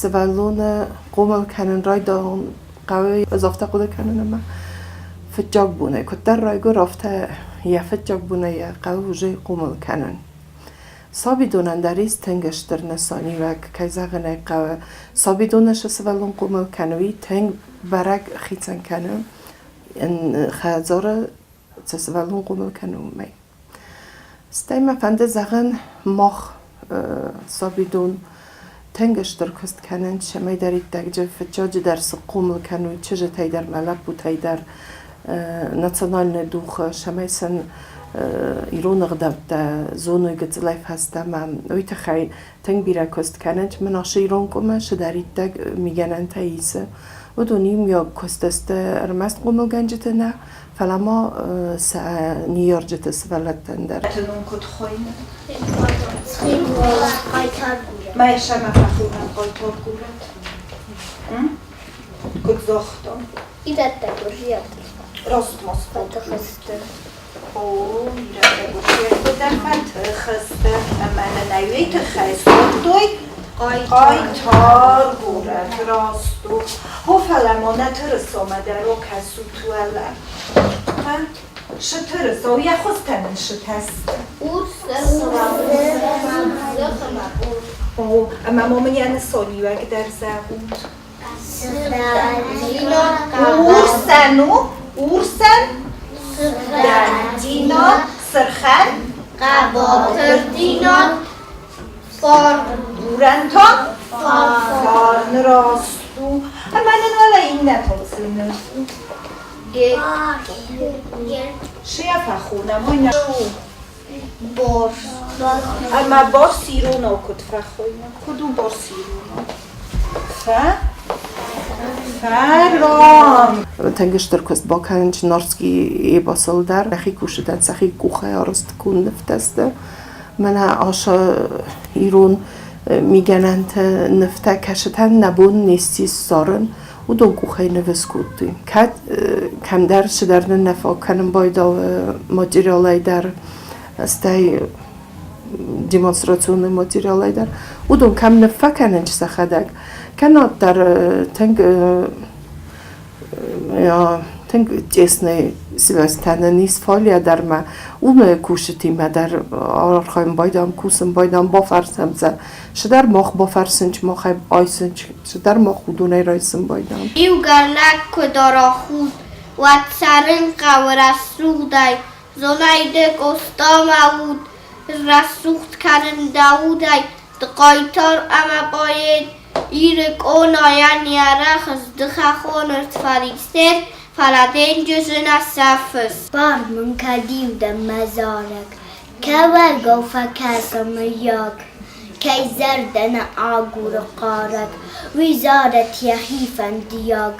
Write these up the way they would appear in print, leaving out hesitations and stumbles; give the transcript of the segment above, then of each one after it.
Сывӕллоны хъомыл кӕнын райдайын хъӕуы, ӕз афтӕ хъуыды кӕнын, ӕмӕ фыццаг бонӕй куыддӕр райгуыр, афтӕ йӕ фыццаг бонӕй йӕ хъӕуы уже хъомыл кӕнын. Сабидонӕн дӕр ис тынг стыр нысаниуӕг, кӕй зӕгъын ӕй хъӕуы. Сабидоны цы сывӕллон хъомыл кӕны, уый тынг бӕрӕг хицӕн кӕны хӕдзары цы сывӕллон хъомыл кӕны, уымӕй. Стӕй мӕ фӕнды зӕгъын, мах сабидон тынг стыр куыст кӕнын, цӕмӕйдӕриддӕр фыццаджыдӕр цы хъомыл кӕной чызджытӕй дӕр ӕмӕ лӕппутӕй дӕр национальный духы, цӕмӕй сын ирон ӕгъдӕуттӕ зоной гыццылӕй фӕстӕмӕ. Уый тыххӕй тынг бирӕ куыст кӕнынц. Мын ацы ирон къуымы цыдӕриддӕр мигӕнӕнтӕ исы, уыдон иумиаг куыст сты ӕрмӕст хъомылгӕнджыты нӕ, фӕлӕ ма сӕ ныййарджыты сывӕллӕттӕн дӕр. Ном куыд хуыйны? Майсӕмӕ фӕхуыйнӕг хъайтар горӕт. Куыд загътам? Ирӕттӕ гуырдзиӕгты Раст ма фӕтых сты. О, ирӕттӕ гуырдзиӕгты дӕр фӕтых сты ӕмӕ нын ӕй уый тыххӕй схуыдтой хъайтар горӕт. Раст у. О, фӕлӕ ма нӕ тырысамӕ дӕр акӕсут уӕлӕ. Шы тырыса, йӕ хуызтӕ нын шытӕ сты. О, ӕмӕ ма мын йӕ нысаниуӕг дӕр зӕгъут. Урсӕн у, урсӕн, дӕндинад, сырхӕн, Хъӕбатырдзинад, Дурӕн та фарн раст у. Ӕмӕ нын уӕлӕ иннӕтыл цы ныв у? Шы йӕ фӕхонӕм, уый нӕ у. Борс. Ӕмӕ борс иронау куыд фӕхуыйны? Куыд у борс иронау? Фӕ? Фӕрон. Тынг стыр куыст бакӕнын Нарский эпосыл дӕр. Нӕхи кусджытӕн сӕхи къухӕй арӕзт конд нывтӕ сты. Мӕнӕ ацы ирон мигӕнӕнты нывтӕ кӕсытӕн нӕ бон не ссис ссарын, уыдон къухӕй ныв скодтой. Кӕд кӕмдӕр цыдӕр нын нӕ фаг кӕнын байдауы материалӕй дӕр, стӕй демонстрационный материалӕй дӕр, уыдон кӕм ныв фӕкӕнынц сӕхӕдӕг, кӕнӕ дӕр тынг тынг тесный связьтӕ нын ис фалейӕ дӕр ма уымы кусджытимӕ дӕр архайын байдам, кусын байдам, бафӕрсӕм сӕ. Цыдӕр мах бафӕрсынч, махӕй айсынч, цыдӕр мах уыдонӕй райсын байдам. Иугӕр лӕг куы дара худ, уӕд цӕрын хъӕуы рӕсугъдӕй, Зонайды Къостамӕ уд рӕсугъд кӕнын дӕ удӕй, ды хъайтар ӕмӕ поэт, Иры къонайӕн йӕ рӕхыс ды хӕххон ӕртфарисер, фӕлӕ денджызы нӕ сӕфыс. Бар мын кӕд-иу дӕ мӕ зарӕг, Кӕуӕгау фӕкӕса мыййаг, Кӕй зӕрдӕ нӕ агуры хъарӕг, Уый зарӕд йӕхи фӕндиаг.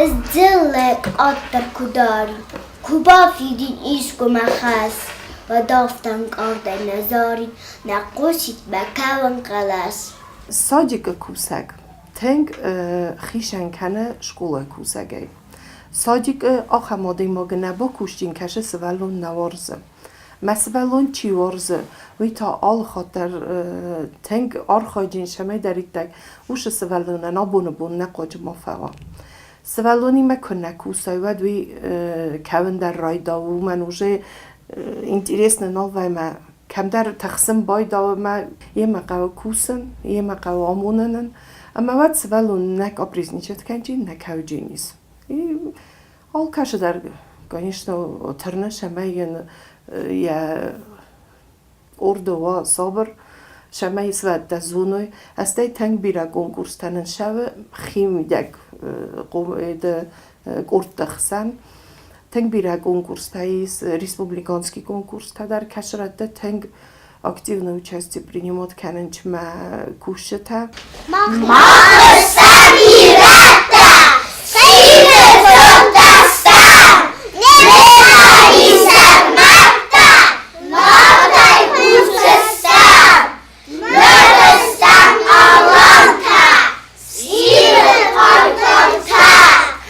Ыздзыллӕ къаддӕр куы дарид, Куы бафидин искуы мӕ хӕс, Уӕд афтӕ ӕнкъардӕй нӕ зарин, Нӕ хъусид мӕ кӕуын хъӕлӕс. Садикы кусӕг тынг хицӕн кӕны скъолайы кусӕгӕй. Садикы ахӕм адӕймагы нӕ бакусджын кӕсы сывӕллон нӕ уарзы. Мӕ сывӕллон чи уарзы, уый та алы хатт дӕр тынг архайджын цӕмӕйдӕриддӕр уыцы сывӕллонӕн абоны бон нӕ хъуаджы ма фӕуа. Сывӕллонимӕ куы нӕ кусай, уӕд уый кӕуын дӕр райдауы, уымӕн уже интересно нал вӕййы мӕ кӕмдӕр тыхсын байдауы мӕ йемӕ хъӕуы кусын, йемӕ хъӕуы амонын ын. Ӕмӕ уӕд сывӕллон нӕ капризничать кӕнджын, нӕ кӕуджын ис. И алкӕцы дӕр, конечно, тырны, цӕмӕй йын йӕ къорды уа сабыр, цӕмӕй сывӕллӕттӕ зоной. Стӕй тынг бирӕ конкурстӕ нын цӕуы химидӕг къордты хсӕн. Тынг бирӕ конкурстӕ ис, республиканский конкурстӕ дӕр кӕсырӕтты тынг активное участие принимать кӕнынц мӕ кусджытӕ. Мах стӕм ирӕттӕ, цины фырттӕ стӕм, немӕ исӕм мӕрдтӕ, ногӕй кусдзыстӕм, ныр стӕм алантӕ, Сиры хъайтартӕ,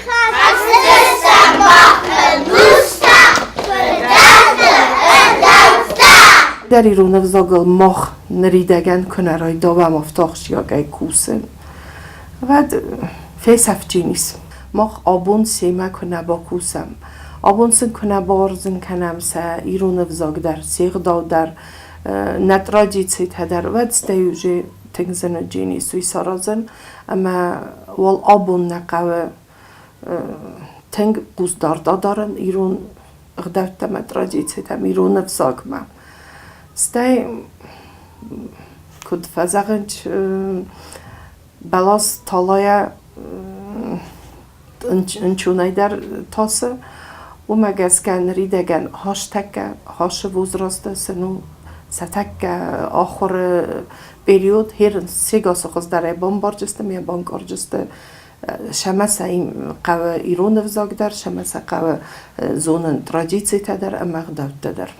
хӕцдзыстӕм мах ӕнустӕ, фыдӕлты ӕгъдӕуттӕ. Дӕр ирон ӕвзагыл мах ныридӕгӕн куы нӕ райдауӕм афтӕ ахсджиагӕй кусын. Уӕд фесӕфджын ис. Мах абон семӕ куы нӕ бакусӕм, абон сын куы нӕ бауарзын кӕнӕм сӕ ирон ӕвзаг дӕр, се гъдау дӕр, нӕ традицитӕ дӕр, уӕд стӕй уже тынг зын ис уый саразын ӕмӕ уал абон нӕ хъӕуы тынг хъусдард адарын ирон ӕгъдӕуттӕ ӕмӕ традицитӕм, ирон ӕвзагмӕ. Стӕй, куыд фӕзӕгъынц, бӕлас талайӕ ӕнцонӕй дӕр тасы, уымӕ гӕсгӕ ныридӕгӕн хас тӕккӕ хасы возрасты сын у сӕ тӕккӕ ахуыры период херынц сегасы хуыздӕрӕй бамбарджысты ӕмӕ банкъарджысты сӕмӕ сӕ хъӕуы ирон ӕвзаг дӕр, сӕмӕ сӕ хъӕуы зонын традицитӕ дӕр ӕмӕ ӕгъдӕуттӕ дӕр.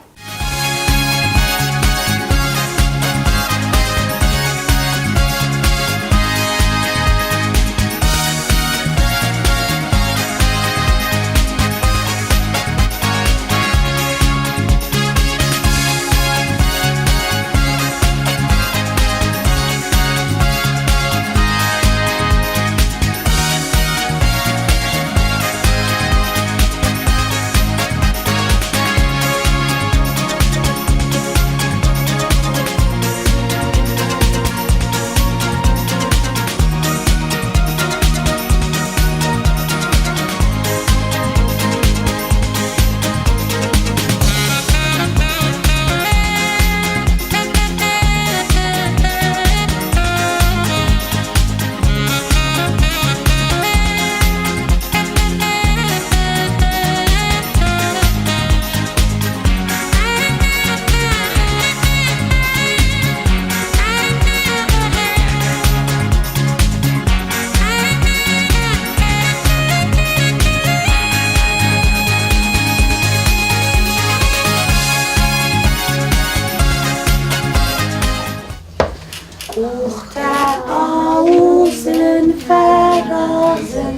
Къухтӕ аузын фӕразын,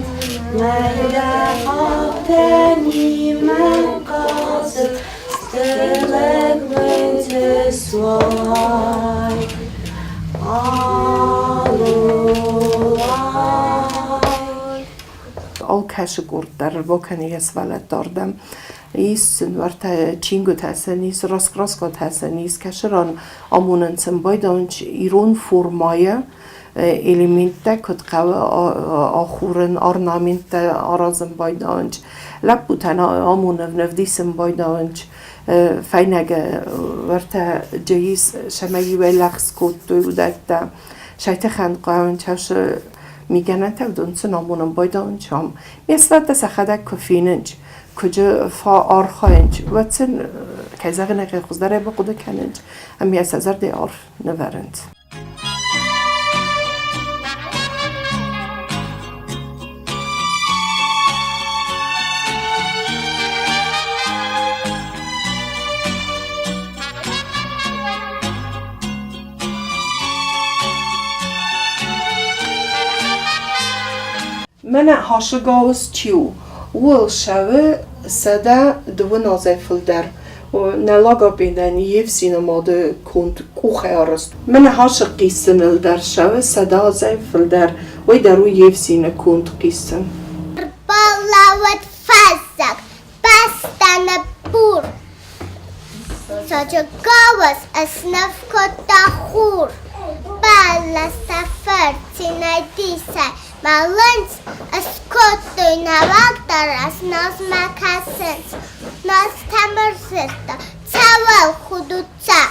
Мӕлгӕ адӕмимӕ хъазын, Стыр лӕг мын цы суай. Алолай. Алкӕцы къорд дӕр ӕрбакӕны йӕ сывӕллӕтты ардӕм. Ис сын уӕртӕ чингуытӕ сын ис, раскраскатӕ сын ис, кӕцы ран амонын сын байдайынц ирон формӕйы элементтӕ куыд хъӕуы ахурын, орнаменттӕ аразын байдайынц. Лӕппутӕн амонын, ӕвдисын байдайынц фӕйнӕгы уӕртӕ ис, цӕмӕй-иу ӕй лӕгъз кодтой, уыдӕттӕ. Сӕ тыхӕн хъӕуынц мигӕнӕнтӕ, уыдон сын амонын байдайынц ам. Ме сывӕллӕттӕ сӕхӕдӕг куы фенынц, куыд фӕархайынц, уӕд сын, кӕй зӕгъын ӕй хъӕуы, хуыздӕрӕй бахъуыды кӕнынц ӕмӕ сӕ зӕрдӕйы арф нывӕрынц. Мӕнӕ Хашы гауыз чи у, ууыл ссӕуы 120 азӕй фылдӕр. Нӕ логопедӕн йе фсины мады конд къухӕй арӕзт. Мӕнӕ Хашы хъисыныл дӕр ссӕуы 100 азӕй фылдӕр. Уый дӕр у йе фсины конд хъисын. Ӕрбалӕууыд фӕззӕг, бӕстӕ ныббур. Саджы гауыз ысныв кодта хур. Бӕлӕстӕ фырцинӕй дисӕй мӕлынц, Ыскодтой нӕуӕг дарӕс, назмӕ кӕсынц. Назтӕм ӕрдзырдта, цӕуыл худут цӕ?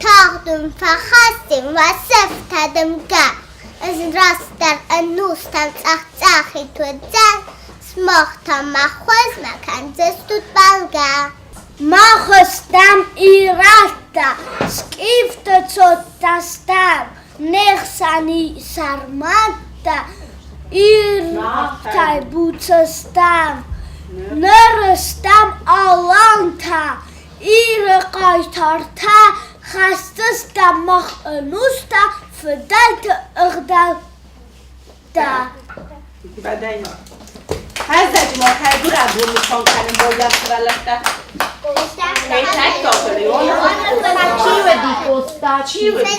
Тагъд уын фӕхӕссин уӕ сыфтӕ дымгӕ. Ӕз растдӕр ӕнустӕм цъӕх-цъӕхид уыдзӕн, Сымах та мӕ хуызмӕ кӕндзыстут бӕлгӕ. Мах стӕм ирӕттӕ, скъифты цоттӕ стӕм, не хсӕн и сарматтӕ, иртӕй буц стӕм. Ныр стӕм алантӕ, Иры хъайтартӕ, хӕсдзыстӕм мах ӕнустӕ фыдӕлты ӕгъдӕуттӕ. Фӕззӕджы ма кӕй гуырӕнбон нысан кӕнын байдайы сывӕллӕттӕ? Чи уыди Къоста? Чи уыди?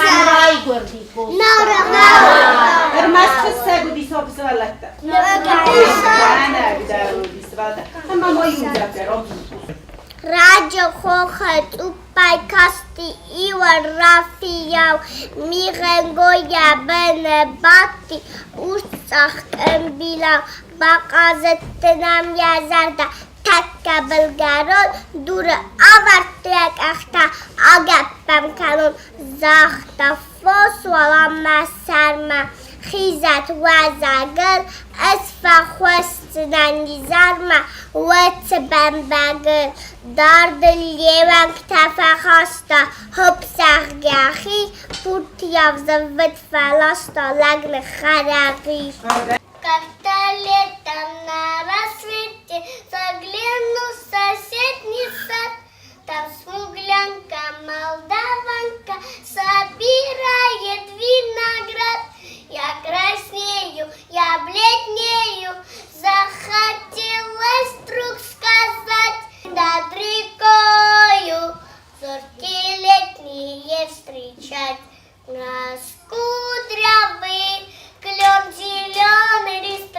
Кӕм райгуырди Къоста? Ӕрмӕст фыссӕг уыди сывӕллӕттӕ. Нӕ дӕр уыди сывӕллӕттӕ. Ӕмӕ ма иу дзӕвгар. Раджы хохы цъуппӕй касти иуӕн рафийау, мигъӕнгойӕ быны бадти урс цъӕх къӕмбилау. Бахъазыдты нӕм йӕ зӕрдӕ тӕккӕ былгӕрон, дуры авӕрдтой йӕ къӕхтӕ, агӕппӕм кӕнон, загъта фос уӕлӕмӕ сӕрмӕ. Хизӕт уӕзӕгыл, ӕз фӕхуысдзынӕн изӕрмӕ, уыцы бӕмбӕгыл. Дардыл йе уӕнгтӕ фӕхаста, хъупп зӕгъгӕхи, пуртийау зыввытт фӕласта лӕг ныххӕрӕги. Как-то летом на рассвете загляну в соседний сад. Там смуглянка, молдаванка собирает виноград. Я краснею, я бледнею, захотелось вдруг сказать над рекою зорьки летние встречать. Нас кудрявый, клен зеленый, лист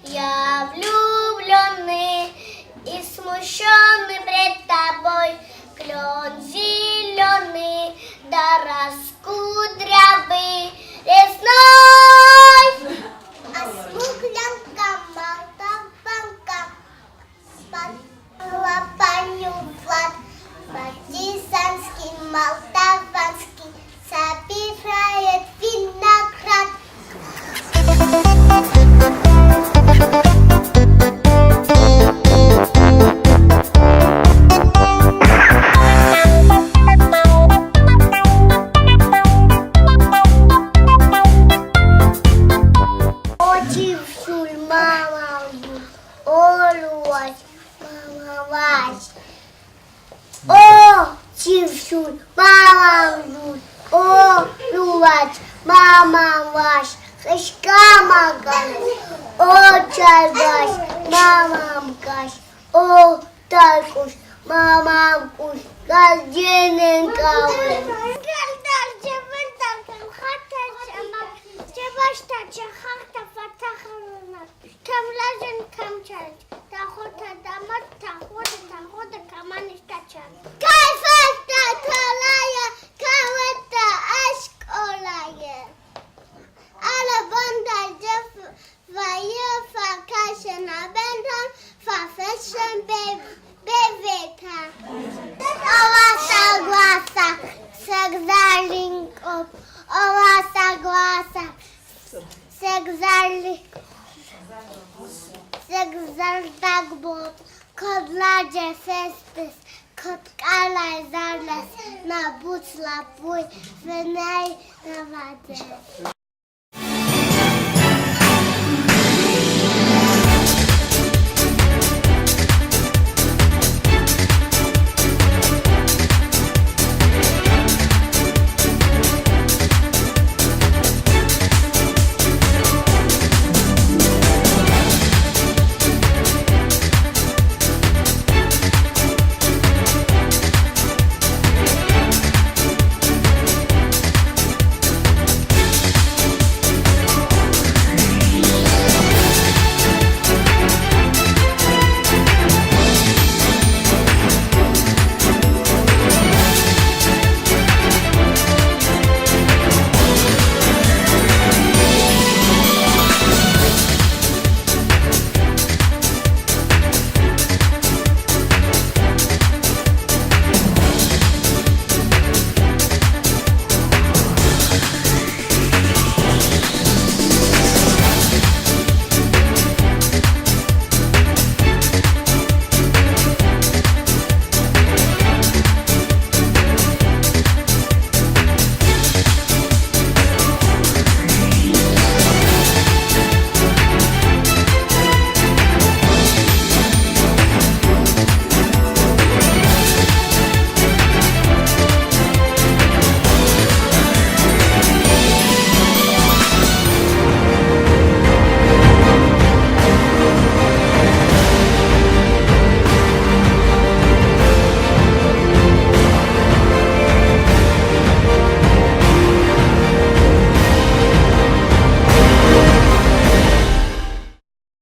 я влюбленный и смущенный пред тобой. Клен зеленый, да раскудрявый, лесной. А смуглянка, молдаванка, спала паню Влад, партизанский, молдаванский, собирает виноград.